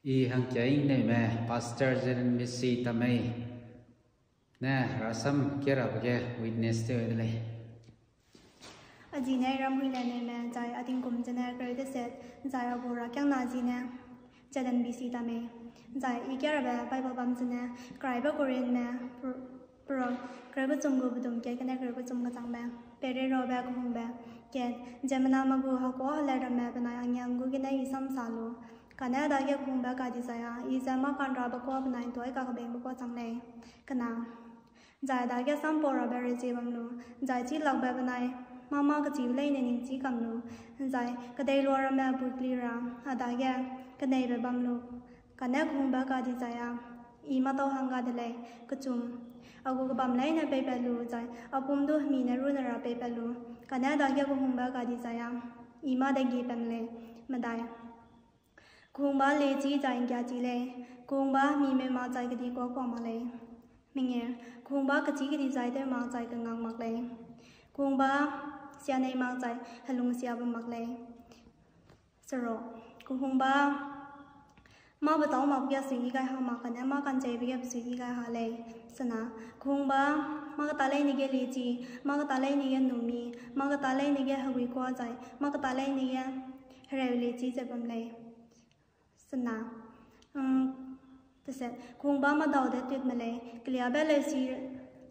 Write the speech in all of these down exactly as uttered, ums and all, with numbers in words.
I hangkia ingneume Pastor Jeren Misi Tamei ne rasam kerabe ge witness tew de lei. A zi ne ram hui le neume, zai a tingkum zene kereu deset, zai a gu rakiangna zi ne Jeren Misi Tamei. Zai i kerabe Bible bam zene, Keraibe Korinthme, Pera, kereu kechum gu bedum kat gene kereu kechum kechangbe, pereirabe kehungbe, kat, ziemmename gu hekuâ hela ramme benai angiang gu gene i sam sa lu, kane dage kehungbe kadizai â, i ze mâ kanrabe kuâ benai ’ntuâi kakebengbe kuâ chang lei. Kena, zai dage sampau rabe rezie bam lu, zai chî lakbe benai mâ mâ kechibe leine ningchî kam lu, zai kedeiloa ramme puikli ra, a dage keneibe bam lu, kane kehungbe kadizai â, i mâ tau hangga de lei, kechum, a gu kebam leine peipat lu, zai a pum du hemi ne rune ra peipat lu, kane dage kehungbe kadizai â, i mâ degi pam lei, medai. Kehungba liechî zai ’nggiachi lei, kehungba hemi mei mak zai kedi kuâ kuâ mak lei. Mengeu, kehungba kechî kedi zai tew mak zai kengak mak lei. Kehungba sianei mak zai helungsiabe mak lei. Sero, kehungba mâ betâu makbe ge suiyi gai ha mak kane mâ ka'ncheube ge besuiyi gai ha lei. Sena, kehungba mâ keta leine ge liechî, mâ keta leine ge numi, mâ keta leine ge hegui kuâ zai mâ keta leine ge hereu liechî ze bam lei. Sena, kehungba mâdau de tutme lei, keliâbe leusi,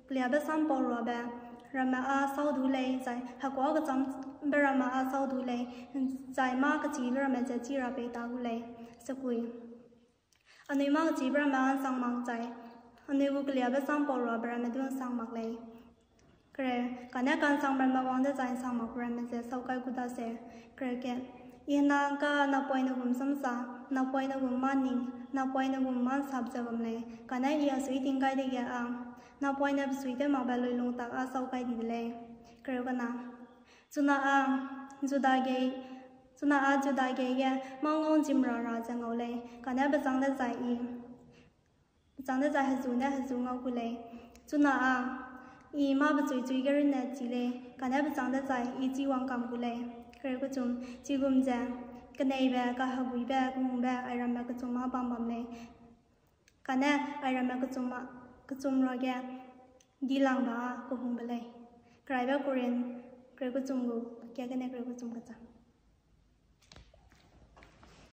keliâbe sampau rabe ramme â sâu du lei, zai hekuâ kechâmbe ramme â sâu du lei, zai mâ kechîbe ramme ze chî ra pei ta gu lei. Sekui, anui mâ kechîbe ramme â ’nsang mak zai anui gu keliâbe sampau rabe ramme du ’nsang mak lei. Kereu, kane ka'nsangbe ramme wang dezai ’nsang makbe ramme ze sâu kai gu daseu. Kereu kat, i hena ka napoine gum samsa, napoine gum mâ ning, napoine gum mâ ’nsap ze bam lei, kane i a suiyi ting gai dege â napoine besuitew makbe luilung tak â sâu kai di de lei. Kereu kena, chuna â Juda gei, chuna â Juda gei ge mâ ngau ’nzim ra ra ze ngau lei, kane bechâng dezai i bechâng dezai hezu ne hezu ngau gu lei. Chuna â i mâ bechuichui ge runne chi lei, kane bechâng dezai i chî wangkam gu lei. Kereu kechum, chigum ze keneibe, kaheguibe, kehungbe, airamme kechum â bam bam lei. Kane airamme kechum ruage dilangbe â kehungbe lei. Keraibe Korinth, kereu kechum gu, kat gene kereu kechum kechang.